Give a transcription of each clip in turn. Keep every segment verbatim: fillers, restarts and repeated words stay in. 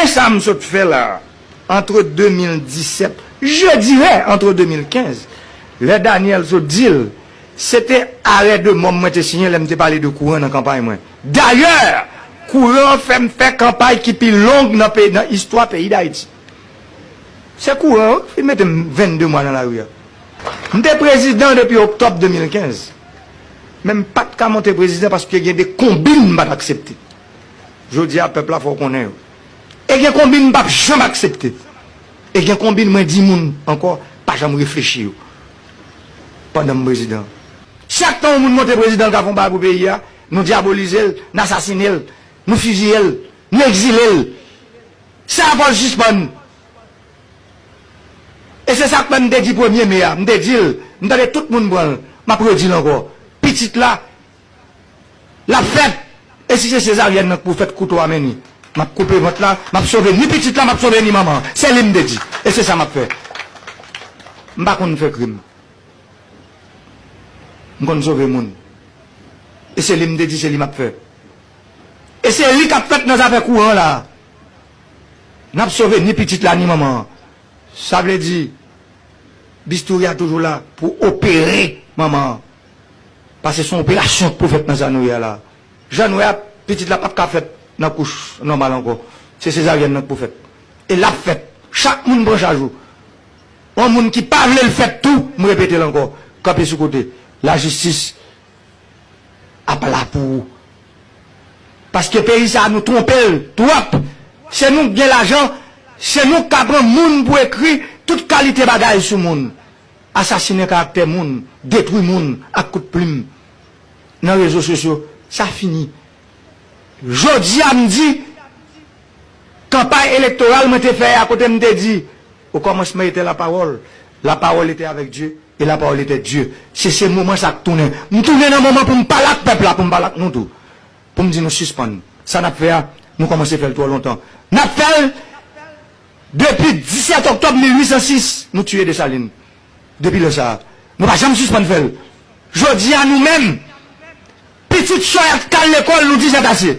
Sa m sot fè la, entre deux mille dix-sept, je dirais entre deux mille quinze, lè Daniel sot di l, se te arè de mò mwen te siyen lè m te pale de kouran nan kanpay mwen. Dayè, kouran fè m fè kanpay ki pi long nan peyi, nan istwa peyi Dayiti. Se kouran wi ki mete m vennde mwa nan lari a. M te prezidan depi oktòb de mil kenz. Men m pa t ka monte prezidan paske gen de konbin m pa t aksepte. Jodi a, pèp la fò w konnen yo. E gen konbin m p ap janm aksepte. E gen konbin mwen di moun ankò, pa janm reflechi yo. Pandan m prezidan. Chak tan yon moun monte prezidan, l ka fè yon bagay pou peyi a, nou dyabolize l, n asasine l, nou fiziye l, nou egzile l. Sa fò l sispann. E se sa k fè m te di premye me a, m te di l, m tande tout moun pran l, m ap redi l ankò. Pitit la, l ap fèt. E si se sezaryèn nan k pou fèt, kouto a men li. M ap koupe vant la, m ap sove ni pitit la, m ap sove ni manman an. Se li m te di. E se sa m ap fè. M pa konn fè krim. M konn sove moun. E se li m te di, se li m ap fè. E se li k ap fèt nan zafè kouran la. N ap sove ni pitit la, ni manman an. Sa vle di, bistouri a toujou la pou opere manman an. Paske se yon operasyon k pou fèt nan sa nou ye a la. Jan nou wè a, pitit la p ap ka fèt nan kouch nòmal ankò. Se sezaryèn nan k pou fèt. E l ap fèt. Chak moun pran chaj ou. Yon moun ki pa vle l fèt tou, m repete l ankò, kanpe sou kote. Lajistis ap la pou ou. Paske peyi sa a, nou twonpe l twòp. Se nou k gen lajan, se nou k ka pran moun pou ekri tout kalite bagay sou moun. Asasinen karaktè moun, detwi moun ak kout plim nan rezo sosyo, sa fini. Jodi a, m di, kanpay elektoral mwen te fè a, kote m te di, au commencement était la parole, la parole était avec Dieu, et la parole était Dieu. Se, se moman sa k tounen. M tounen nan moman pou m pale ak pèp la, pou m pale ak nou tou. Pou m di nou sispann. Sa n ap fè a, nou kòmanse fè l twò lontan. N ap fè l depi disèt oktòb mil uit san sis, nou tiye Desalin. Depi lè sa a, nou pa janm sispann fè l. Jodi a, nou menm, pitit Choyat k al lekòl, nou di sètase.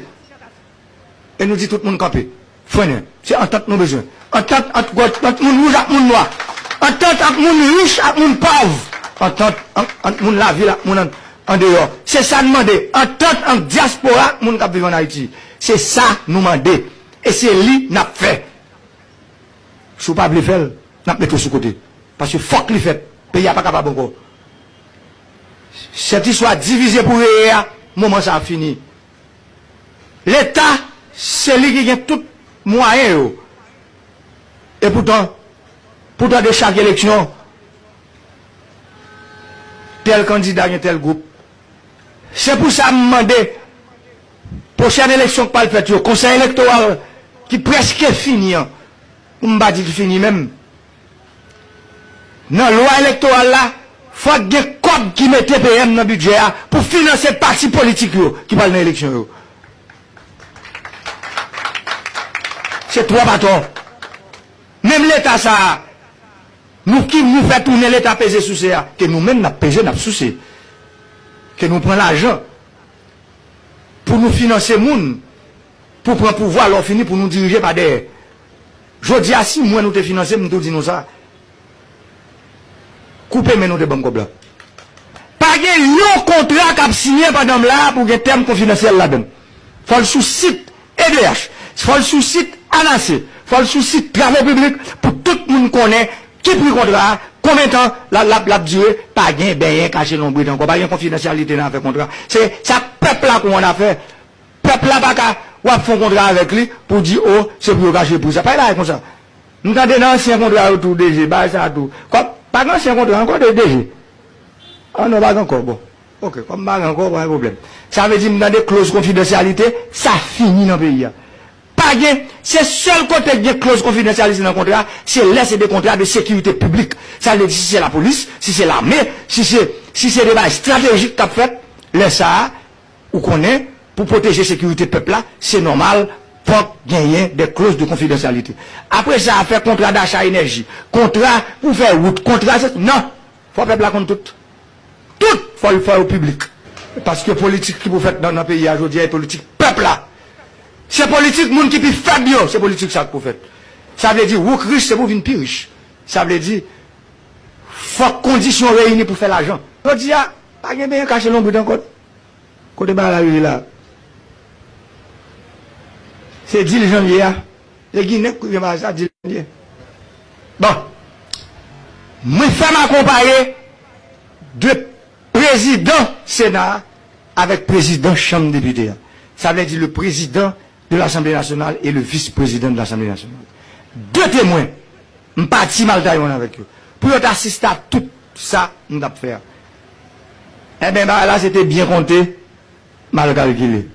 E nou di tout moun kanpe. Frennen. Se antant nou bezwen. Antant ant, ant moun wouj ak moun nwa. Antant ant moun rich ak moun pòv. Antant ant, ant moun lavil ak moun an, andeyò. Se sa n mande. Antant ant dyaspora ak moun k ap viv ann Ayiti. Se sa nou mande. E se li n ap fè. Si w pa vle fè l, n ap mete w sou kote. Paske fòk li fèt. Peyi a pa kapab ankò. Cette histoire divisé pour régner a, moman sa a fini. Leta, se li ki gen tout mwayen yo. E poutan, poutan de chak eleksyon, tèl kandida gen tèl gwoup. Se pou sa m mande, pwochèn eleksyon k pral fèt yo, konsèy elektoral ki prèske fini an, pou m pa di ki fini menm, nan lwa elektoral la, fòk gen kòb ki mete P M nan bidjè a pou finanse pati politik yo ki pral nan eleksyon yo. Se twòp atò. Menm Leta sa a, nou ki nou fè tounen Leta peze souse a, ke nou menm n ap peze, n ap souse. Ke nou pran lajan pou nou finanse moun, pou pran pouvwa, lè w fini pou nou dirije pa dèyè. Jodi a, si mwen nou te finanse m, m tou di nou sa. Koupe men nou te ban m kòb la. Pa gen yon kontra k ap siyen pandan m la pou gen tèm konfidansyèl ladan l. Fò l sou sit E D H. Fò l sou sit ANACE. Fò l sou sit Travo Piblik pou tout moun konnen ki pri kontra a, konbyen tan l ap, l ap, l ap dire. Pa gen benyen kache lonbrit ankò. Pa gen konfidansyalite nan afè kontra. Se sa pèp la konn afè. Pèp la pa ka, w ap fè yon kontra avèk li pou di, o, se pou yo kache pri sa. Pa gen bagay konsa. M tande nan ansyen kontra yo tou, D G, bagay sa a tou. Kòm, pa gen ansyen kontra ankò, D G? Ah non, pa gen ankò, bon. Ok, kòm pa gen ankò, pa gen pwoblèm. Sa vle di, m tande kloz konfidansyalite, sa fini nan peyi a. Pa gen, se sèl kote k gen kloz konfidansyalite nan kontra, se lè se de kontra de sekirite piblik. Sa vle di, si se lapolis, si se lame, si se, si se de bagay estratejik k ap fèt, lè sa a, ou konnen, pou pwoteje sekirite pèp la, se nòmal, fòk genyen de kloz de konfidansyalite. Apre sa, afè kontra dacha enèji, kontra pou fè wout, kontra se, non! Fò pèp la konn tout. Tout! Fò l fè yo piblik. Paske politik ki pou fèt nan, nan peyi a jodi a, e politik pèp la. Se politik moun ki pi fèb yo, se politik sa k pou fèt. Sa vle di, wouk rich, se pou vin pi rich. Sa vle di, fòk kondisyon reyini pou fè lajan. Jodi a, pa gen benyen kache lonbrit ankò. Kote bagay la rive la? Se dil jan l ye a. Se Ginen k rive bagay sa, dil jan l ye. Bon, mwen fè m akonpaye de prezidan Sena a avèk prezidan Chanm Depite a. Sa vle di le président de l'Assemblée nationale et le vice-président de l'Assemblée nationale. De temwen, m pati m al Taiwan avèk yo. Pou yo t asiste a tout sa m t ap fè a. Enben, bagay la se te byen konte, mal kalkile.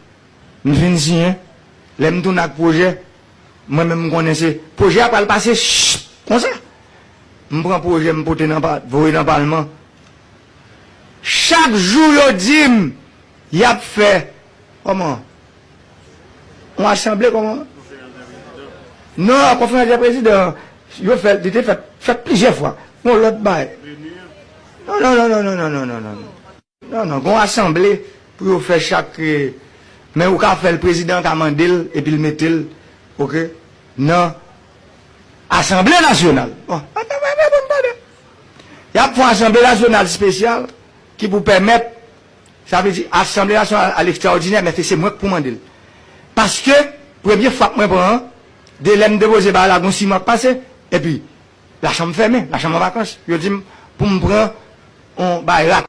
M fin siyen, lè m tounen ak pwojè, mwen menm m konnen se pwojè a pral pase ch-, konsa. M pran pwojè, m pote nan pa-, voye nan palman. Chak jou yo di m, y ap fè, kòman? Yon asanble, kòman? Non, konferans de prezidan. Yo fè, li te fèt, fèt plizyè fwa. Yon lòt bagay. Non, non, non, non. Non, non, gon asanble pou yo fè chak, eh, men ou ka fè l, prezidan ka mande l, epi l mete l, oke, nan Asanble Nasyonal. Bon, y ap fè yon Asanble Nasyonal espesyal ki pou pèmèt, sa vle di Asanble Nasyonal a lekstraòdinè, men se mwen k pou mande l. Paske, premye fwa k mwen pran an, de lè m depoze bagay la, gon sis mwa k pase, epi lachanm fèmen, lachanm an vakans. Yo di m pou m pran yon bagay rap.